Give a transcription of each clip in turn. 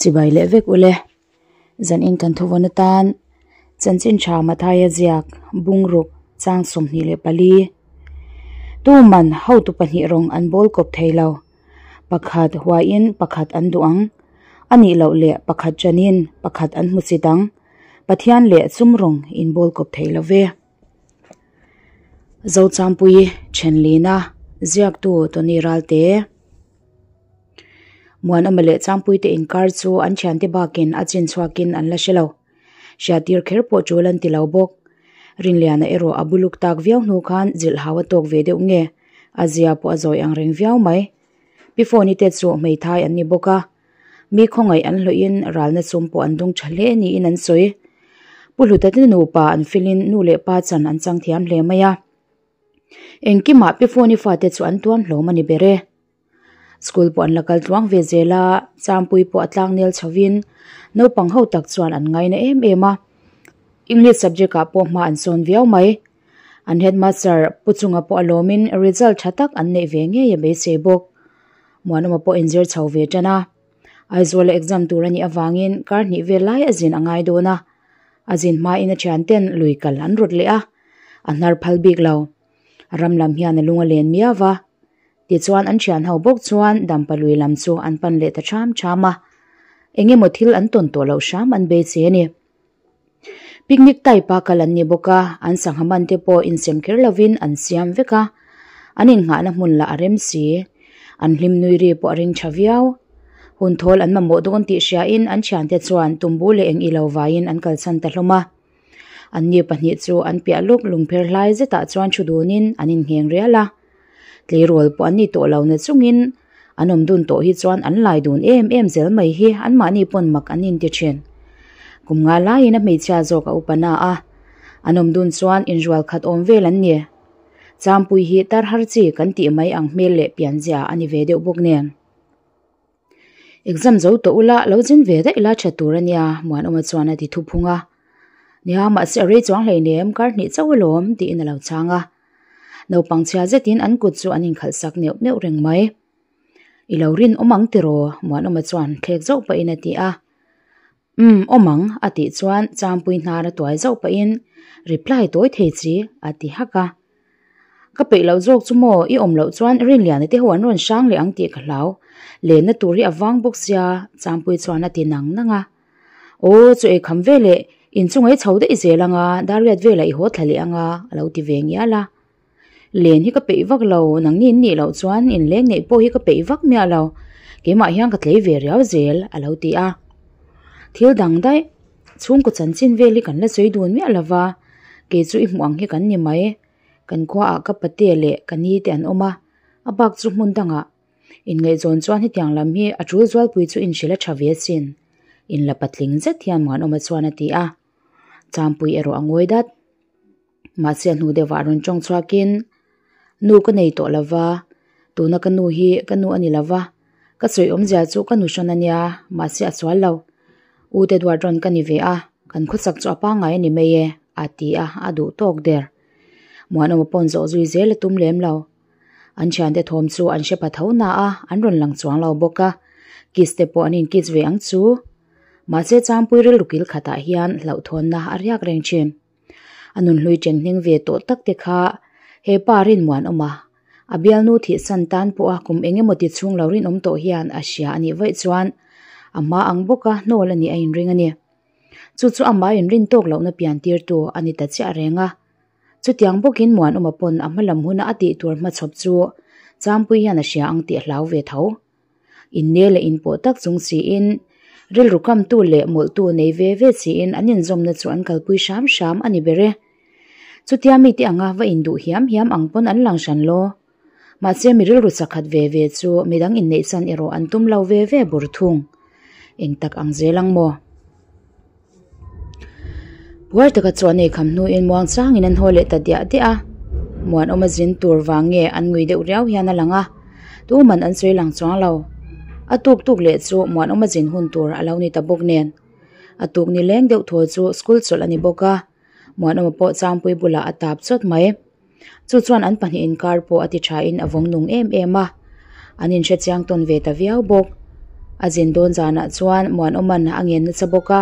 Chibai leh vek ule. Zan in kan thuvawn atan chanchin tha Mathaia ziak bungruk chang 24. Tuman hotu pahnih rawng an bawl kawp thei lo. Pakhat huain pakhat an duh ang. A nih loh leh pakhat ṭanin pakhat an hmusit ang. Pathian leh sum rawng in bawl kawp thei lo ve. Zochangpuii Thenlina ziaktu Tony Ralte. Muanawma leh Changpuite inkar chu an thiante bakin a chin chhuakin an la hre lo. Hriattir kher pawh tul an ti lo bawk. Rinliana erawh a buluk tak viau hnu khan zilh hau a tawk ve deuh nge, a zia pawh a zawi ang reng viau mai. Pi Fawni te chu hmeithai an ni bawk a, mi khawngaih an hlawhin ralna sum pawh an dung tha hle niin an sawi. Pu Hluta te nupa an filin nu leh pa chan an chang thiam hle mai a. Engkimah Pi Fawni fate chu an tuam hlawm a ni ber e. School pawh an la kal tluang ve zel a, Changpui pawh a tlang nel chhovin naupang ho tak chuan an ngaina em em a. English subject ah pawh hma an sawn viau mai. An headmaster Pu Chunga pawh a lawmin result tha tak an neih ve ngei a beisei bawk. Muanawma pawh inzir chho ve tan a. Aizawl a exam tur a nih avangin kar hnih vel lai a zin a ngai dawn a. A zin hmain a thian ten lui kal an rawt leh a, a hnar phal bik lo. Ram lam hian a lung a len miau va. Tichuan an thian ho bawk chuan Dampa lui lam chu an pan leh ta ṭham ṭham a. Eng emaw thil an tawn tawh loh hram an beisei a ni. Picnic type a kal an ni bawk a, an sangha man te pawh insem kher lovin an siam vek a. An innghahna hmun lah a rem si. An hlim nui ri pawh a ring tha viau. Hun thawl an mamawh dawn tih hriain an thiante chuan tumbu leh eng ilo vaiin an kalsan ta hlawm a. Anni pahnih chu an piah luk lungpher hlai zetah chuan thu dunin an inngheng rial a. Tleirawl pawh an ni tawh lo na chungin an awm dun tawh hi chuan an lai dun em em zel mai hi anmahni pawn mak an inti thin. Kum nga laiin a hmeichhia zawk a upa na a, an awm dun chuan inrual khat awm vel an ni. Changpui hi tar har chi kan tih mai ang hmel leh pianzia a ni ve deuh bawk nen. Exam zo tawh ula lo zin ve daih ila tha tur a nia Muanawma chuan a ti thuphung a. Nia mahse a rei chuang hleinem kar hnih chauh alawm tiin a lo chhang a. Naupang chhia zetin an kut chu an inkhalh sak neuh neuh reng mai. I lo rin awm ang tiraw? Muanawma chuan thlek zauh pahin a ti a. Umm awm ang a tih chuan Changpui hnar a tuai zauh pahin reply tawi thei chi a ti hak a. Ka peih loh zawk chu maw i awm loh chuan Rinliana te ho an rawn hrang leh ang tih ka hlau. Lenna tur hi a vang bawk sia Changpui chuan a ti nang nang a. Aw chu ei kham veleh inchunga i chho daih zel anga Dariat velah i haw thla leh anga a lo ti ve ngial a. Len hi ka peih vak lo nangni in nih loh chuan inleng neih pawh hi ka peih vak miah lo keimah hian ka tlei ve riau zel a lo ti a. Thil dang daih chhungkaw chanchin vel hi kan la sawi dun miah lova kei chu i hmuh ang hi kan ni mai. Kan khuaah ka pate leh ka ni te an awm a a bak chu hmun dangah Inngaihzawn chuan hetiang lam hi a tul zualpui chu inhrilh a tha ve asin. Inla patling zet hian Muanawma chuan a ti a. Changpui erawh a ngawi dat. Mahse a hnu deuhah rawn tawng chhuakin, Nu ka nei tawh lova, tuna ka nu hi ka nu a ni lova, ka sawi awmzia chu ka nu hrawn a nia, mahse a sual lo. U te duat rawn ka ni ve a, kan khawsak chu a pangngai a ni mai e, a ti a, a duh tawk der. Muanawma pawn zawh zui zel a tum lem lo. An thiante thawm chu an hre pha tho na a, an rawn lang chuang lo bawk a. Kiss te pawh an in kiss ve ang chu. Mahse Changpui rilru kil khatah hian hlauhthawnna a riak reng thin. A nunhlui cheng hning ve tawh tak te kha he pa rinmuan awm a. A bialnu thihsan tan pawha kum eng emaw ti chhung lo rinawm tawh hian a hria a nih vaih chuan a hma ang bawka hnawl a nih a inring a ni. Chu chu amah inrin tawk lohna pian tirtu a ni ta chiah reng a. Chutiang bawkin Muanawma pawn a hma lam huna a tih tur hmachhawp chu Changpui hian a hria ang tih a hlau ve tho. Inne leh inpawh tak chung siin, rilru kamtu leh mawlhtu nei ve ve siin an inzawmna chu an kalpui hram hram a ni ber e. Chutia mite anga va induh hiam hiam ang pawn an lang hran law. Mahse mi rilru chakhat ve ve chu midang inneihsan erawh an tum lo ve ve bur thung. Eng tak ang zel ang maw? Puar taka chuan ei kham hnuin muang changin an haw leh ta diah diah a. Muanawma zin tur vang nge an ngui deuh riau hian a lang a, tuman an sawi lang chuang lo. A tuk tuk leh chu Muanawma zin hun tur a lo ni ta bawk nen. A tuk ni leng deuh thaw chu school chawlh a ni bawk a, Muanawma pawh Changpui bulah a tap chawt mai. Chu chuan an pahnih inkar pawh a ti thain a vawng nung em em a, an inhre chiang tawn ve ta viau bawk. A zin dawn zanah chuan Muanawma'n a ngen nasa bawk a,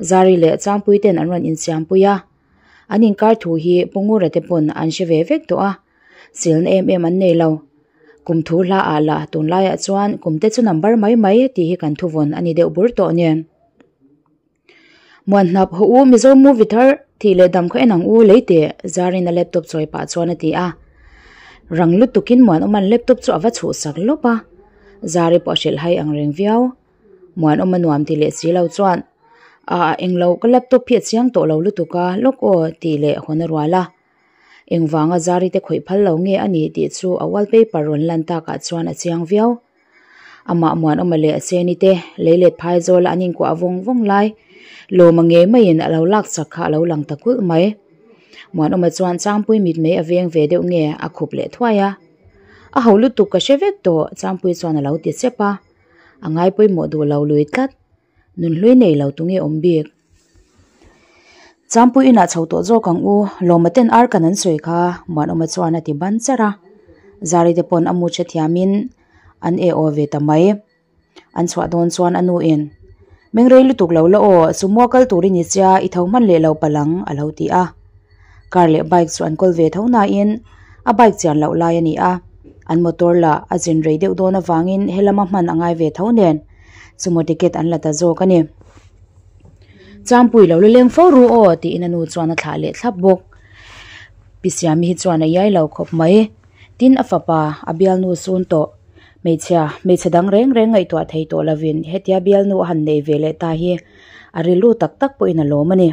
Zari leh Changpui ten an rawn insiampui a. An inkar thu hi Pu Ngura te pawn an hre ve vek tawh a, silna em em an nei lo. Kum thu hla ah lah tunlaiah chuan kum te chu number mai mai tih hi kan thuvawn a ni deuh bur tawh nen. Muanhnap haw u Mizo movie thar thih leh dam kha en ang u lei teh Zarin a laptop chawi pah chuan a ti a. Rang lutukin Muanawma'n laptop chu a va chhuhsak lawp a, Zari pawh a hrilh hai ang reng viau. Muanawma nuam ti leh si lo chuan Aa englo ka laptop hi a chiang tawh lo lutuk a lawk aw tih leh hawn a rual a. Engvanga Zari te khawih phal lo nge a nih tih chu a wallpaper rawn lan takah chuan a chiang viau. Amah Muanawma leh a Seni te leilet phai zawla an inkuah vawng vawng lai lawma ngei maiin a lo lak chak kha a lo lang ta kulh mai. Muanawma chuan Changpui mitmei a veng ve deuh nge a khup leh thuai a. A ho lutuk ka hre vek tawh Changpui chuan a lo ti chep a. A ngai pawimawh duh lo lui tlat. Nunhlui nei lo tunge awm bik. Changpui inah chho tawh zawk ang u, Lawma ten ar kan an sawi kha, Muanawma chuan a ti ban charh a. Zari te pawn a mu che thiamin an e aw ve ta mai. An chhuah dawn chuan a nu in, Mengrei lutuk lo la aw, Sumua kal tur i ni chia, i tho hman leh lo palh ang, a lo ti a. Car leh bike chu an kawl ve tho nain a bike chian loh lai a ni a, an motor lah a zin rei deuh dawn avangin helama hman a ngai ve tho nen sumo ticket an la ta zawk a ni. Changpui lo la leng fo ru aw tiin a nu chuan a thlah leh thlap bawk. Pi Siami hi chuan a iai lo khawp mai. Tin a fapa a bialnu sun tawh hmeichhia hmeichhe dang reng reng ngaihtuah thei tawh lovin hetia bialnu a han nei ve leh ta hi a rilru tak tak pawhin a lawm a ni.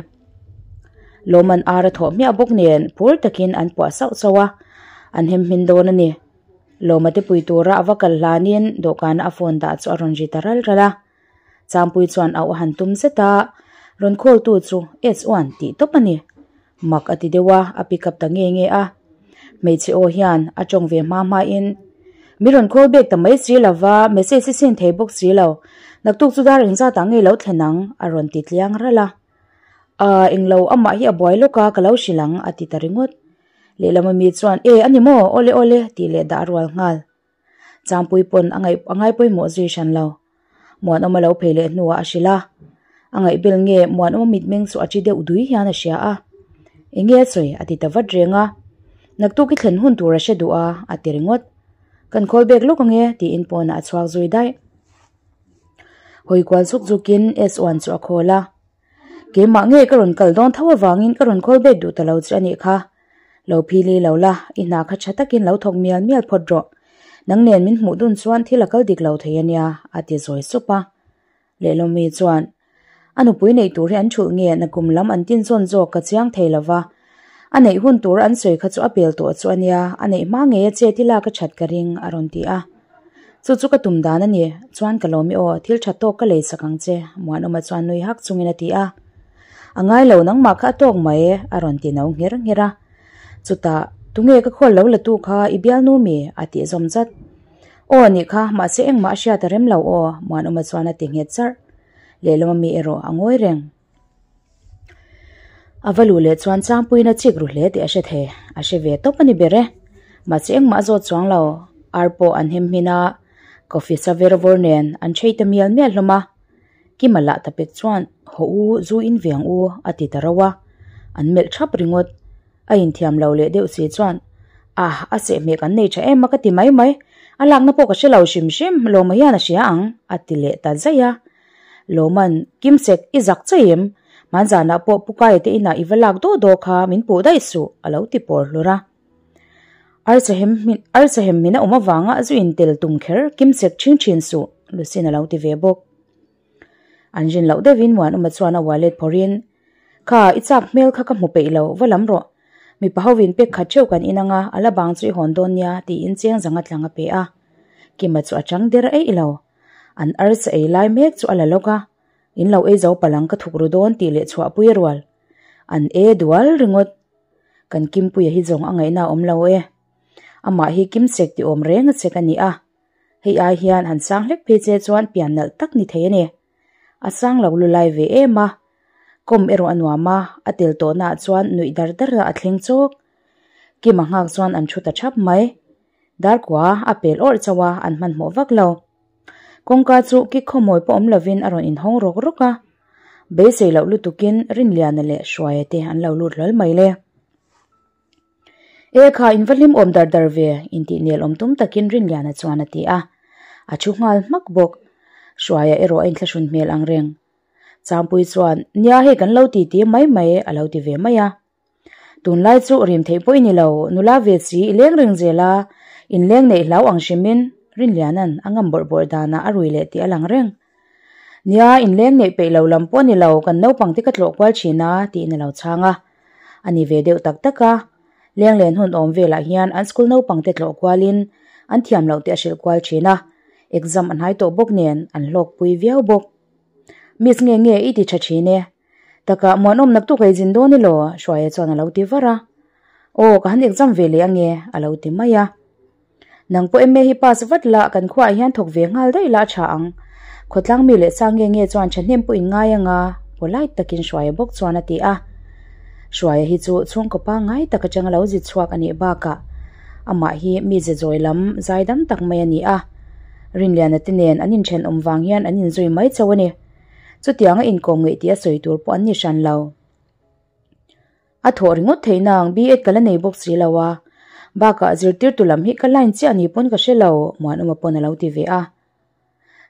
Lawman ar a thawh hmiah bawk nen phur takin an puah sauh sauh a, an hem hmin dawn a ni. Lawma te pui tura a va kal hlanin dawhkana a phone dah chu a rawn ri ta ral ral a. Changpui chuan auh a han tum zet a, rawn call tu chu S1 tih tawp a ni. Mak a ti deuh a, a pick up ta nge nge a. Hmeichhe aw hian a tawng ve hma hmain, Mi rawn call back ta mai si lova, message i send thei bawk si lo. Naktuk chu dar engzatah nge lo thlen ang? a rawn ti tliang ral a. Aaa englo amah hi a buai lawk a ka lo hrilh ang a ti ta ringawt. Lehlam ami chuan e a ni maw awle awle tih leh dah a rual nghal. Changpui pawn a ngaih a ngai pawimawh zui hran lo. Muanawma lo phei leh hnuah a hrilh a. A ngaihbel nge Muanawma mitmeng chu a chi deuh dui hian a hria a. Enge a sawi a ti ta vat reng a. Naktuk i thlen hun tur a hre duh a a ti ringawt. Kan khawl bek lawk ange tiin pawnah a chhuak zui daih. Hawi kual zuk zukin S1 chu a khawl a. Keimah nge ka rawn kal dawn tho avangin ka rawn khawl bet duh ta lo che a nih kha. Lo phili lo la, i hna kha tha takin lo thawk mial mial phawt rawh. Nang nen min hmuh dun chuan thil a kal dik lo thei a nia, a ti zawi sup a. Lehlomi chuan, A nupui neih tur hi an thulh nge nakum lam an tin zawn zawk ka chiang thei lo va. A neih hun tur an sawi kha chu a pel tawh chu a nia, a neih hma ngei a che ti lak a that ka ring, a rawn ti a. Chu chu ka tum dan a ni, chuan ka lawm i aw, thil tha tawk ka lei sak ang che, Muanawma chuan nui hak chungin a ti a. A ngai lo nangmah kha a tawk mai, a rawn ti no ngher ngher a. Chutah, tunge ka khawl lo la tu kha i bialnu mi? a tih zawm zat. Aw nih kha, mahse engmah a hriat a rem lo aw, Muanawma chuan a ti nghet charh. Lehlam ami erawh a ngawi reng. A va luh leh chuan Changpuiin a chik ru hle tih a hre thei, a hre ve tawp a ni ber e. Mahse engmah a zawt chuang lo, ar pawh an hem hmin a, coffee sa ver vawr nen an chei ta mial mial hlawm a. Kima lah ta pek chuan, Haw u, zu in ve ang u, a ti ta rauh a. An melh thap ringawt. A inthiam lo leh deuh si chuan, Ah, a sehhmeh kan nei tha em a ka ti mai mai, a lakna pawh ka hre lo hrim hrim, Lawma hian a hria ang, a ti leh ta zaih a. Lawman, Kimsek, i zak chaih em? Hmanzanah pawh Pu Kaia te inah i va lak daw daw kha min puh daih suh, a lo ti pawr hlur a. Arsahem min a awm avanga zu intel tum kher Kimsek ṭhing ṭhin suh, Lucin a lo ti ve bawk. An rin loh deuhin Muanawma chuan a wallet phawrhin, Kha, i chak hmel kha ka hmu peih lo, va lam rawh. Mipa hovin pek khat theuh kan in anga, a la bang chu i hawn dawn nia, tiin cheng zanga tlang a pe a. Kima chu a chang der eih lo. An arsa ei lai mek chu a la lawk a, In lo ei zo palang ka thuk ru dawn tih leh chhuahpui a rual. An e dual ringawt. Kan Kimpuia hi zawng a ngaihna a awm lo e. Amah hi Kimsek ti awm reng a chek a ni a. Hei ai hian han sang hlek phei che chuan pian nalh tak ni thei a ni. A sang lo lu lai ve em a. Kawm erawh a nuam a, a tel tawhnaah chuan nuih dar dar a thleng chawk. Kima nghak chuan an thu ta thap mai. Darkua a pel awrh chauh a, an hmanhmawh vak lo. Kawngka chu kik khawmawi pawh awm lovin a rawn inhawng rawk rawk a. Beisei loh lutukin Rinliana leh Hruaia te an lo lut hlawl mai le. E kha, in va hlim awm dar dar ve, intih nel awm tum takin Rinliana chuan a ti a. A thu nghal hmak bawk. Hruaia erawh a inthlahrun hmel ang reng. Changpui chuan, Nia hei kan lo ti ti mai mai, a lo ti ve mai a. Tunlai chu rim theih pawh i ni lo, nula ve chi i leng reng zel a, inleng neih hlau ang hrimin Rinliana'n a ngam bawrh bawrh danah a rui leh tih a lang reng. Nia, inleng neih peih lo lam pawh a ni lo, kan naupang te ka tlawh kual thin a, tiin a lo chhang a. A ni ve deuh tak tak a, lenglen hun awm velah hian an school naupang te tlawh kualin an thiam loh te a hrilh kual thin a, exam a hnai tawh bawk nen an hlawkpui viau bawk. Miss nge nge i ti tha thin e. Takah muanawm naktuk ei zin dawn elaw? Hruaia chuan a lo ti var a. Aw, ka han exam ve leh ange, a lo ti mai a. Nang pawh MA hi pass vat la, kan khuaah hian thawk ve nghal daih la a tha ang. Khawtlang mi leh sa nge nge chuan thahnem pawh in ngai anga, polite takin Hruaia bawk chuan a ti a. Hruaia hi chu chhungkaw pangngai tak atanga lo zi chhuak a nih bakah amah hi mi ze zawi lam zaidam tak mai a ni a. Rinliana te nen an inthenawm vang hian an inzui mai chauh a ni. Chutianga inkawm ngeih tih a sawi tur pawh an ni hran lo. A thawh ringawt theih nang B.Ed ka la nei bawk si lo a, bakah zirtirtu lam hi ka line chiah ni pawn ka hre lo, Muanawma pawn a lo ti ve a.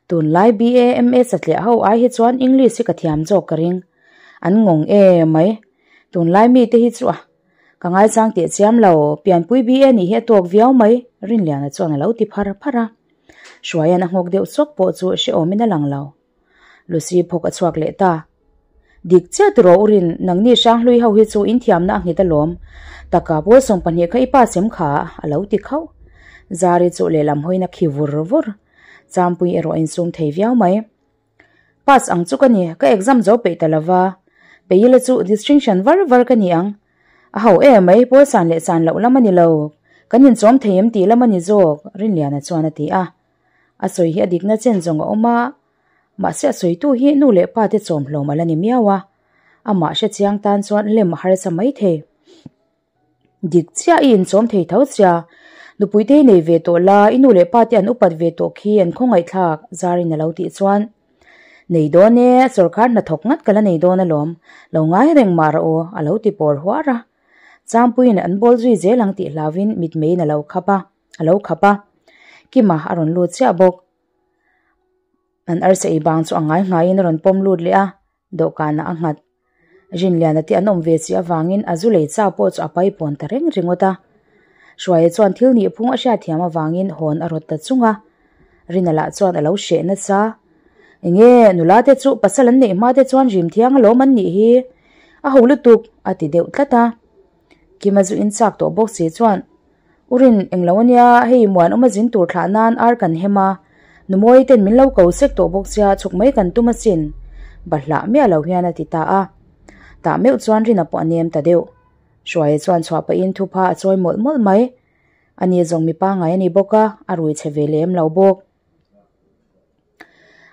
Tunlai BA, MA satliah ho ai hi chuan English hi ka thiam zawk ka ring. An ngawng em mai. Tunlai mite hi chu a ka ngaichang teh chiam lo, pianpui BA nih hi a tawk viau mai, Rinliana chuan a lo ti phar phar a. Hruaia'n a nghawk deuh sawk pawh chu hrehawmin a lang lo. Lucy phawk a chhuak leh ta. Dik chiah tiraw u Rin, nangni Hranghlui ho hi chu in thiamna a nghet alawm. Taka pawl 12 kha i pa sem kha a lo ti khauh. Zari chu lehlam hawiin a khi vur vur. Champui erawh a insum thei viau mai. Pass ang chu ka ni, ka exam zo peih ta lova. Peila chu distinction var var ka ni ang. A ho em mai, pawl san leh san loh lam a ni lo. Kan inchawm thei em tih lam a ni zawk, Rinliana chuan a ti a. A sawi hi a dikna chen zawng a awm a, mahse a sawitu hi nu leh pa te chawm hlawm a la ni miau a, amah hre chiang tan chuan lem a harsa mai thei. Dik chiah i inchawm thei tho chia, nupui te hi nei ve tawh la, i nu leh pa te an upat ve tawh khi an khawngaihthlak, Zarin a lo tih chuan. Nei dawn e, sawrkar hnathawk ngat ka la nei dawn alawm, lo ngai reng mah rawh u, a lo ti pawr huar a. Changpuiin an bawl zui zel ang tih hlauin mitmeiin a lo khap a. a lo khap a, Kima a rawn lut chiah bawk. An arsa ei bang chu a ngai ngaiin a rawn pawm lut leh a, dawhkanah a nghat. Rinliana te an awm ve chih avangin a zu lei chau pawh chu a pai pawn ta reng ringawt a. Hruaia chuan thil nih phung a hriatthiam avangin hawn a rawt ta chung a. Rina lah chuan a lo hreh nasa. Enge, nula te chu pasal an neih hma te chuan rim thiang alawm an nih hi. A ho lutuk, a ti deuh tlat a. Kima zu in chak tawh bawk si chuan, U Rin, englo ania, hei Muanawma zin tur thlah nan ar kan hem a, Numawi ten min lo ko sek tawh bawk sia chhuk mai kan tum asin, bahlah miah lo hian a ti ta a. Tah meuh chuan Rina pawh a nem ta deuh. Hruaia chuan chhuah pahin thupha a chawi mawlh mawlh mai. Ani zawng mipa ngai a ni bawk a, a rui chhe ve lem lo bawk.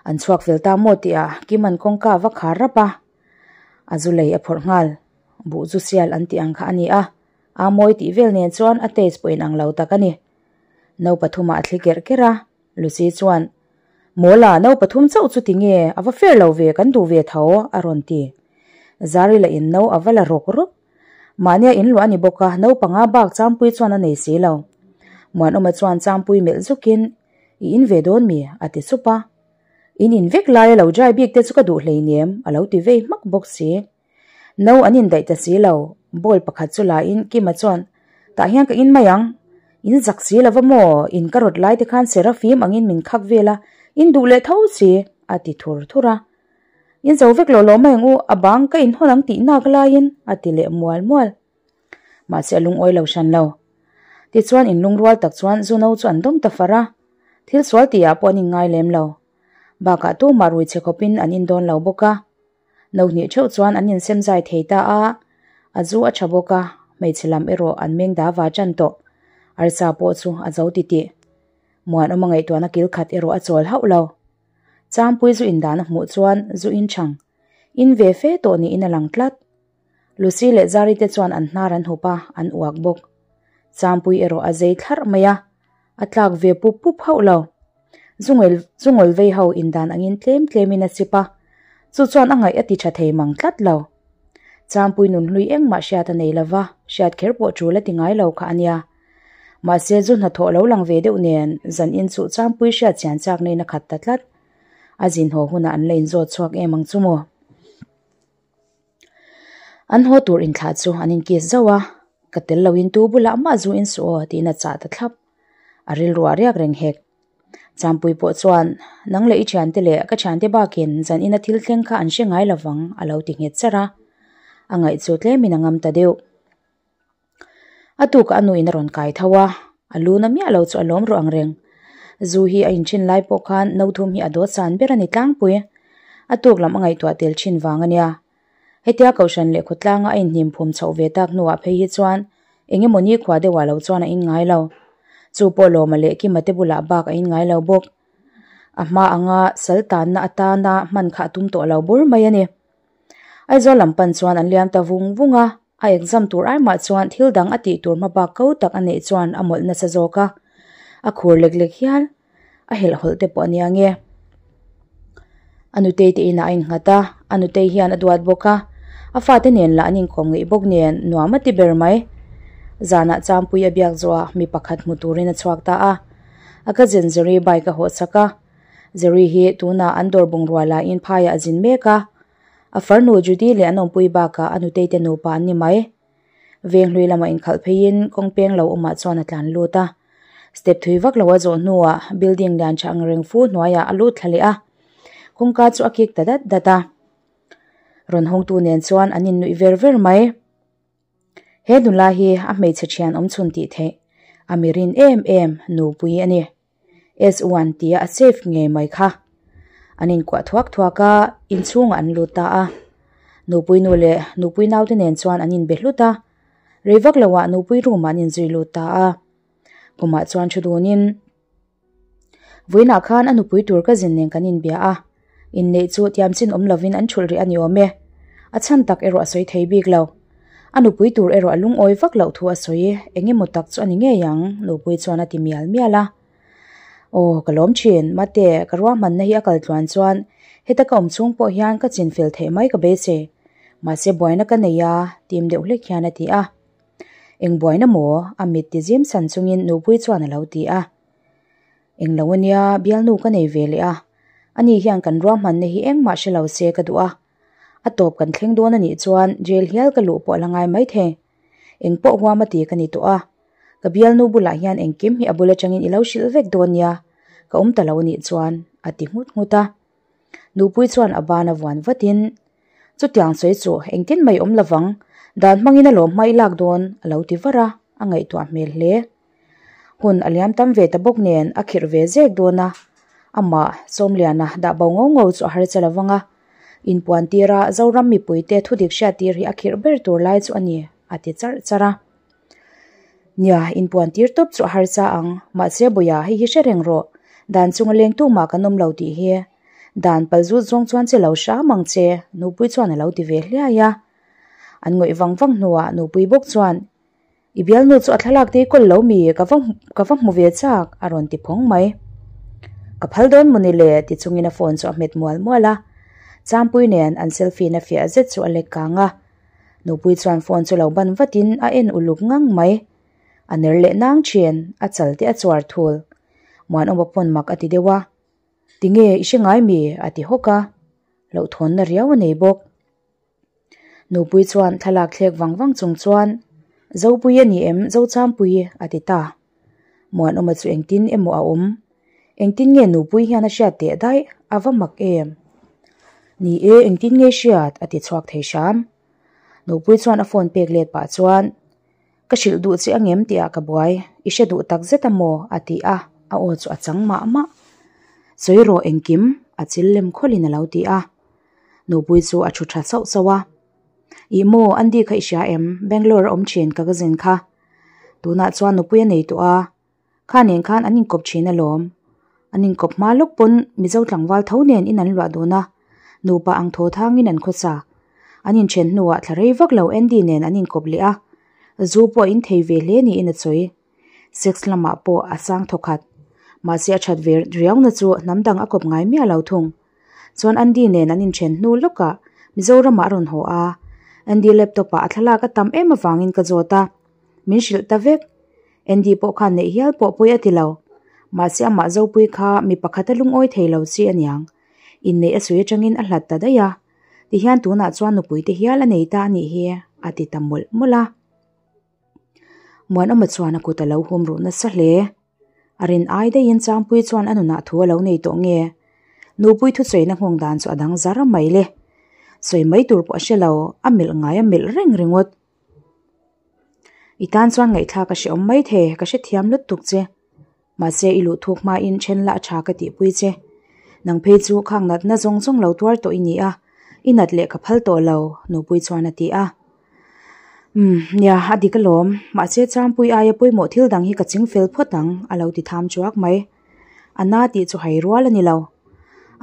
An chhuak fel ta maw tih ah Kima'n kawngka a va khar rap a, a zu lei a phawrh nghal. Buh zu sial an tih ang kha a ni a, a mawi tih vel nen chuan a taste pawh inang lo tak a ni. No pathumah a thli kerh kerh a, Lucy chuan, Mawla, no pathum chauh chu ti nge, a va fair lo ve, kan duh ve tho, a rawn ti. Zari lah in no a va la rawk rawk. Mahnia in luah a ni bawk a, no panga bak Changpui chuan a nei si lo. Muanawma chuan Changpui melh zukin, I in ve dawn mi? a ti sup a. In in vek laia lo dry bik te chu ka duh hleinem, a lo ti vei hmak bawk si. No an indaih ta si lo, bowl pakhat chu la in Kima chuan, Tah hian ka in mai ang, in zak si lo va maw, in ka rawt lai te khan Serafim angin min khak vel a, in duh leh tho si, a ti thur thur a. In zo vek lawh lawh mai ang u, a bang ka inhawn ang tih nak laiin, a ti leh mual mual. Mahse a lungawi lo hran lo. Tichuan in lungrual tak chuan Zuno chu an dawm ta far a, thil sual tihah pawh an inngai lem lo. Bakah tumah rui chhe khawpin an indawn lo bawk a. No hnih theuh chuan an insem zai thei ta a, a zu a tha bawk a, hmeichhe lam erawh an meng da va tan tawh. Arsa pawh chu a zo titih. Muanawma ngaihtuahna kil khat erawh a chawl hauh lo. Changpui zu indan a hmuh chuan zu inchhang in ve fe tawh niin a lang tlat. Lucy leh Zari te chuan an hnar an hup a, an uak bawk. Changpui erawh a zei thlarh mai a, a tlak ve pup pup hauh lo. Zungawl vei ho indan angin tlem tlemin a chip a, chu chuan a ngaih a ti tha thei mang tlat lo. Champui nun hlui engmah hriat a nei lova, hriat kher pawh tul a ti ngai lo kha a nia. Mahse zu hnathawh lo lang ve deuh nen zan in chu Champui hriat chian chak neiin a khat ta tlat. A zin haw hunah an la inzawt chhuak em ang chu maw? An haw tur inthlah chu an inkiss zauh a, ka tel loin tu bulah mah zu in suh aw tiin a chah ta thlap. A rilruah riak reng hek. Champui pawh chuan, Nang leh i thiante leh ka thiante bakin zan ina thil thleng kha an hre ngai lovang a lo ti nghet charh a. A ngaih chu tlemin a ngam ta deuh. A tukah a nuin a rawn kai tho a, a lu na miah lo chu a lawm ruah ang reng. Zu hi a inthin lai pawh khan no thum hi a dawt san ber a ni tlangpui. A tuk lam a ngaihtuah tel thin vang a nia. Hetia Kohhran leh khawtlanga a inhnim phum chhoh ve tak hnuah phei hi chuan eng emaw nikhua deuhah lo chuan a in ngai lo. Chu pawh Lawma leh Kima te bulah bak a in ngai lo bawk. A hma anga sal tanna atana hman kha a tum tawh lo bur mai a ni. Aizawl lam pan chuan an liam ta vung vung a, a exam tur ai mah chuan thil dang a tih tur hma bak ko tak a neih chuan a mawlh nasa zawk a, a khur lek lek hial a helh hawlh te pawh a nia nge. A nutei te inah a innghat a, a nutei hian a duat bawk a, a fate nen lah an inkawm ngeih bawk nen nuam a ti ber mai. Zanah Champui a biak zawhah mi pakhat hmu turin a chhuak ta a, a cousin Zeri bike a hawhchak a, Jerry hi tunah an dawr bungrua laiin phaiah a zin mek a, a farnu Judy leh an awmpui bakah a nutei te nupa an ni mai. Venghlui lamah inkhalh pheiin kawng peng lo awmah chuan a tlan lut a. Step thui vak lo a zawh hnuah building lian tha ang reng fu hnuaiah a lut thla leh a, kawngka chu a kik ta dat dat a. Rawn hawngtu nen chuan an innuih ver ver mai. He nula hi a hmeichhe thian awmchhun tih theih a mirin em em nupui a ni. S1 tia a save ngei mai kha. An inkuah thuak thuak a, inchhungah an lut ta a. Nupui nu leh nupui naute nen chuan an inbe hlut a, rei vak loah nupui room ah an inzui lut ta a. Kumah chuan thu dunin, Vawiinah khan a nupui tur ka zin nen kan inbia a, inneih chu tiamchin awm lovin an thulh rih a ni awm e. A chhan tak erawh a sawi thei bik lo. A nupui tur erawh a lungawi vak loh thu a sawi, eng emaw tak chu a ni ngei ang, nupui chuan a ti mial mial a. Aw, ka lawm thin, mate, ka ruahmanna hi a kal tluan chuan heta ka awm chhung pawh hian ka chin fel theih mai ka beisei. Mahse buaina ka nei a, tim deuh hlek hian a ti a. Eng buaina maw? A mit ti zim san chungin nupui chuan a lo ti a. Eng lo ania, bialnu ka nei ve leh a. Ani hian kan ruahmanna hi engmah hre lo se ka duh a. A tawp kan thleng dawn a nih chuan jail hial ka luh pawh a la ngai maithei. Eng pawh huam a ti ka ni tawh a. Ka bialnu bulah hian engkim hi a bul atangin i lo hrilh vek dawn nia, ka awm ta lo a nih chuan a ti nghut nghut a. Nupui chuan a ban a vuan vatin, Chutiang sawi chu engtin mai awm lovang, dan hmangin a lawm hma i lak dawn a lo ti var a, a ngaihtuah hmel hle. Hun a liam tam ve ta bawk nen a khirh ve zek dawn a, amah Sawmliana dah bo ngo ngo chu a har che lovang a, inpuan tira Zoram mipuite thudik hriattir hi a khirh ber tur lai chu a ni, a ti charh charh a. Nia, inpuan tir tawp chu a har cha ang, mahse Bawia hei hi hre reng rawh, dan chunga leng tu mah kan awm lo tih hi. Dan palzut zawng chuan che lo hram ang che, nupui chuan a lo ti ve hliai a. An ngawih vang vang hnuah nupui bawk chuan, I bialnu chu a thlalak te i kawl lo mi, ka va ka va hmu ve chak, a rawn ti phawng mai. Ka phal dawn mawni le, ti chungin a phone chu a hmet mual mual a. Champui nen an selfie na fiah zet chu a lek kang a. Nupui chuan phone chu lo ban vatin a en uluk ngang mai. A ner leh nang thin, a chal te a chuar thul. Muanawma pawn mak a ti deuh a. Tinge i hre ngai mi? a ti hawk a. Hlauhthawnna riau a nei bawk. Nupui chuan thlalak thlek vang vang chung chuan, Zopui a ni em, Zochampui? a ti ta. Muanawma chu engtin emaw a awm? Engtin nge Nupui hian a hriat teh daih? A va mak em? Ni e, engtin nge hriat? a ti chhuak thei hram. Nupui chuan a phone pek let pah chuan, Ka hrilh duh che angem tihah ka buai, i hre duh tak zet a maw? a ti a, a aw chu a chang mah mah. Sawi rawh engkim, a chil lem khawlhin a lo ti a. Nupui chu a thu tha sauh sauh a. Ih maw, Andy kha i hria em? Bangalore a awm thin ka cousin kha. Tunah chuan nupui a nei tawh a, kha nen khan an inkawp thin alawm. An inkawp hma lawk pawn Mizo tlangval tho nen in an luah dun a, nupa ang thaw thangin an khawsa. An inthen hnuah thla rei vak lo Andy nen an inkawp leh a, zu pawh a inthei ve hle niin a sawi. Sex lamah pawh a sang thawkhat. Mahse a that ve riauna chu hnam dang a kawp ngai miah lo thung. Chuan Andy nen an inthen hnu lawkah Mizoramah a rawn haw a, Andy laptop ah a thlalak a tam em avangin ka zawt a, min hrilh ta vek. Andy pawh khan neih hial pawh pawi a ti lo. Mahse amah Zopui kha mi pakhat a lungawi thei lo chi aniang. Inneih a sawi atangin a hlat ta daih a, tihian tunah chuan nupui te hial a nei ta a nih hi a ti ta mawlh mawlh a. Muanawma chuan a kut a lo hum ruh nasa hle. A rin ai daihin Changpui chuan a nunah thu a lo nei tawh nge? Nupui thusawiina nghawng dan chu a dang zar mai le. Sawi mai tur pawh a hre lo, a melh ngai a melh reng ringawt. I tan chuan ngaihthlak a hreawm mai thei, ka hrethiam lutuk che. Mahse i luh thuk hmain then la a tha ka tihpui che. Nang phei chu khang natna zawng zawng lo tuar tawh i ni a, i nat leh ka phal tawh lo, Nupui chuan a ti a. Umm, nia, a dik alawm. Mahse Changpui aia pawimawh thil dang hi ka ching fel phawt ang, a lo ti tham chuak mai. A na tih chu hai rual a ni lo.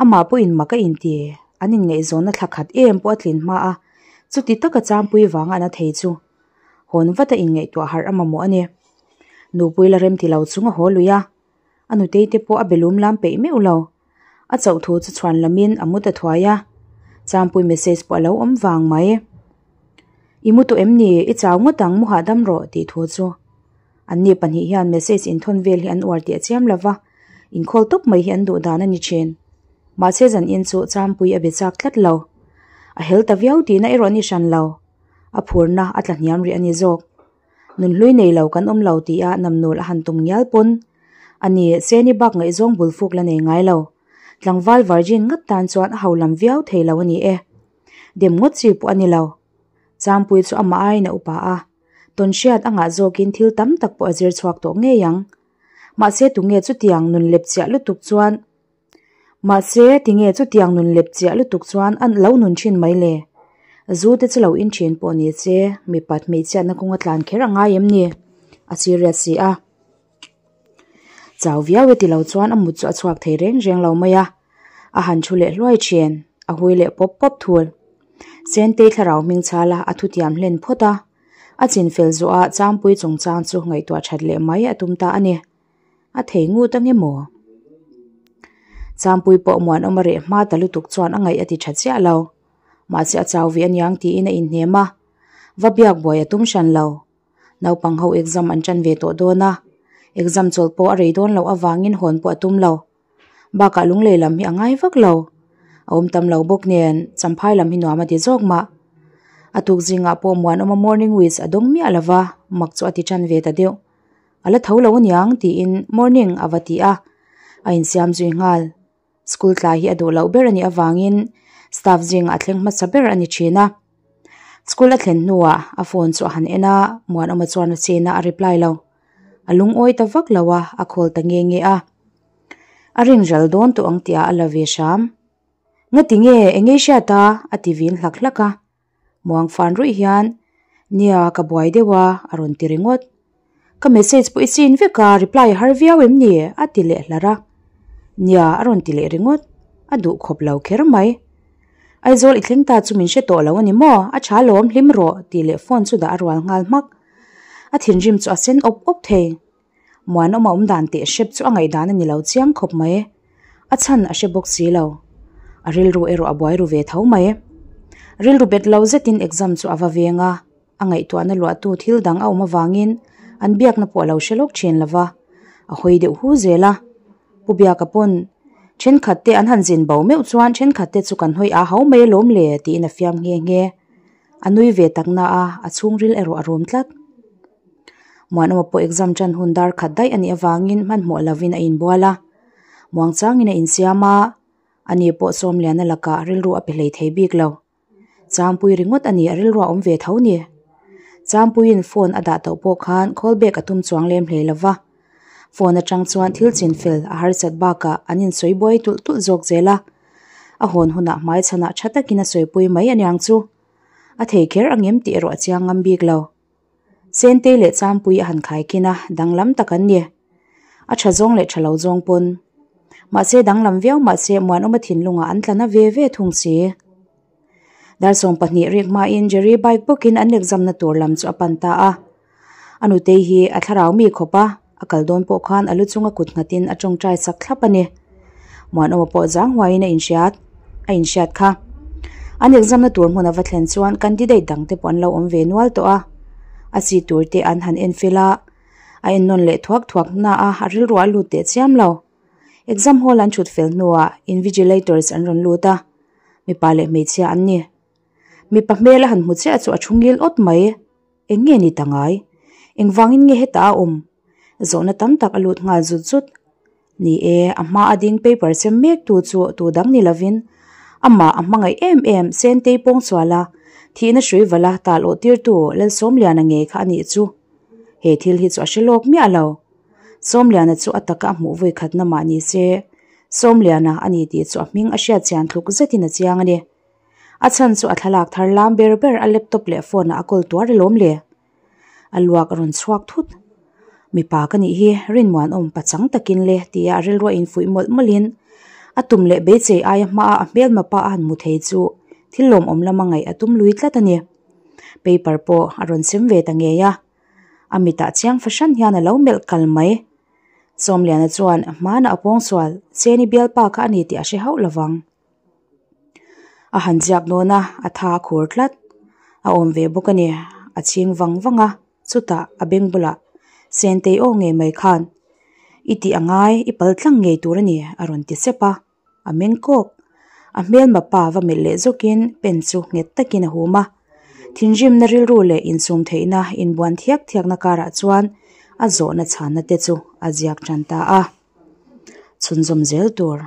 Amah pawhin mak a inti, an inngaihzawnna thla khat em pawh a tlin hma a, chuti taka Changpui vanga a na thei chu. Hawn vata inngaihtuah harh a mamawh a ni. Nupui la rem ti lo chung a haw lui a, a nutei te pawh a be lum lam peih meuh lo. A chauh thu chu chhuan lamin a mu ta thuai a, Changpui message pawh a lo awm vang mai. I mu tawh em ni? I chau ngawt ang, mu hahdam rawh tih thu chu. Anni pahnih hian message inthawn vel hi an uar tih a chiam lo va, inkhawl tawp mai hi an duh dan a ni thin. Mahse zan in chu Changpui a be chak tlat lo. A hel ta viau tihna erawh a ni hran lo. A phurna a tla hniam rih a ni zawk. Nunhlui nei lo kan awm lo tih a namnul a han tum ngial pawn a ni, Seni bak ngaihzawng bul fuk la nei ngai lo. Tlangval virgin ngat tan chuan a ho lam viau thei lo a ni e. Dem ngawt chi pawh a ni lo. Changpui chu amah aiin a upa a, tawnhriat a ngah zawkin thil tam tak pawh a zir chhuak tawh ngei ang. Mahse tunge chutiang nun lep chiah lutuk chuan Mahse, tinge chutiang nun lep chiah lutuk chuan an lo nun thin mai le? Zu te chu lo in thin pawh ni che, mipat hmeichhiatna kawnga tlan kher a ngai em ni? A serious si a. Chau viau e ti lo chuan a mut chu a chhuak thei reng reng lo mai a. A han thu leh hluai thin, a hui leh pawp pawp thul. Sentei thlarau hming chhala a thutiam hlen phawt a. A chinfel zawhah Changpui chungchang chu ngaihtuah that leh mai a tum ta a ni. A thei ngut ange maw? Changpui pawh muanawm a reh hma ta lutuk chuan a ngaih a ti tha chiah lo. Mahse a chau ve aniang tiin a inhnem a, va biak buai a tum hran lo. Naupang ho exam an tan ve tawh dawn a, exam chawlh pawh a rei dawn loh avangin hawn pawh a tum lo. Bakah lunglei lam hi a ngai vak lo. A awm tam lo bawk nen Champhai lam hi nuam a ti zawk mah. A tuk zingah pawh muanawma morning wish a dawng miah lo va, mak chu a ti tan ve ta deuh. A la tho lo aniang tiin morning a va ti a, a insiam zui nghal. School tlai hi a duh loh ber a nih avangin staff zingah a thleng hmasa ber a ni thin a. School a thlen hnuah a phone chu a han en a, Muanawma chuan a chin a, a reply lo. A lungawi ta vak lo a, a call ta nge nge a. A ring ral dawn tawh ang tihah a la ve hram. Ngati nge, eng ei hriat a? a ti vin hlak hlak a. Muang fan ruih hian, Nia, ka buai deuh a, a rawn ti ringawt. Ka message pawh i chin vek a, reply a har viau em ni? a ti leh hlar a. Nia, a rawn ti leh ringawt. A duh khawp lo kher mai. Aizawl i thleng ta chu min hre tawh lo a ni maw? A tha lawm, hlim rawh, tih leh phone chu dah a rual nghal hmak. A thinrim chu a sen awp awp thei. Muanawma awm dan teh hrep chu a ngaihdan a ni lo chiang khawp mai. A chhan a hre bawk si lo. A rilru erawh a buai ru ve tho mai. Rilru bet lo zetin exam chu a va veng a, a ngaihtuahna luahtu thil dang a awm avangin an biakna pawh a lo hre lawk thin lo va, a hawi deuh hu zel a. Pu Biaka pawn, Thenkhat te an han zin bo meuh chuan thenkhat te chu kan hawi a ho mai alawm le tiin a fiam nghe nghe. A nui ve tak na a, a chhungril erawh a rum tlat. Muanawma pawh exam tan hun dar khat daih a nih avangin hmanhmawh lovin a inbual a, muang changin a insiam a, ani pawh Sawmliana lakah rilru a pe hlei thei bik lo. Changpui ringawt a ni a rilru a awm ve tho ni. Changpuiin phone a dah tawh pawh khan call back a tum chuang lem hlei lova, phone atang chuan thil chinfel a harsat bakah an insawi buai tulh tulh zawk zel a, a hawn hunah hmaichhanah tha takin a sawipui mai aniang chu. A thei kher angem tih erawh a chiang ngam bik lo. Sentei leh Changpui a han khaikin a, danglam tak an ni. A tha zawng leh tha lo zawng pawn. Mahse danglam viau mahse Muanawma thinlungah an tla na ve ve thung si. Dar 20 rik hmain Jerry bike bawkin an exam na tur lam chu a pan ta a. A nutei hi a thlarau mi khawp a, A kal dawn pawh khan a lu chunga kut nghatin a tawngtai sak thlap a ni. Muanawma pawh zang huaiin a inhriat a inhriat kha. An exam na tur hmun a va thlen chuan candidate dang te pawh an lo awm ve nual tawh a. A seat tur te an han en fel a, a en nawn leh thuak thuak na a, a rilru a lut teh chiam lo. Exam hall an thut fel hnuah invigilators an rawn lut a, mipa leh hmeichhia an ni. Mipa hmel a han hmu chiah chu a thu ngil awt mai. Eng nge ni ta ngai? Engvangin nge hetah a awm? Zawhna tam tak a lut nghal zut zut. Ni e, a hma a ding paper sem mek tu chu tu dang ni lovin amah a hmangaih em em Sentei pawngsuala thihna hrui vala tal awh tirtu Lalsawmliana ngei kha a nih chu. He thil hi chu a hre lawk miah lo. Sawmliana chu a taka a hmuh vawi khatna mah ni se, Sawmliana a ni tih chu a hming a hriat chian thluk zetin a chiang a ni. A chhan chu a thlalak thar lam ber ber a laptop leh phone ah a kawl tuar alawm le. A luak a rawn chhuak thut. Mipa ka nih hi rinmuanawm pachang takin le tia a rilru a infuih mawlh mawlhin a tum leh beisei aia hmaa a hmelma pa a han hmu thei chu thil lawmawm lama ngaih a tum lui tlat a ni. Paper pawh a rawn sem ve ta ngei a. A mitah chiang fahran hian a lo melh kal mai. Sawmliana chuan hmana a pawngsual Cheni bialpa kha a ni tih a hre hauh lovang. A han ziak dawn a, a tha a khur tlat. A awm ve bawk a ni, a chhing vang vang a, chutah a beng bulah Sentei aw ngei mai khan I tih a ngai, i pal tlang ngei tur a ni a rawn ti sep a, a meng kawk. A hmelma pa va melh leh zawkin pen chu nghet takin a hum a. Thinrimna rilru leh insum theihna inbuan thiak thiakna karah chuan a zawhna chhanna te chu a ziak tan ta a. Chhunzawm zel tur.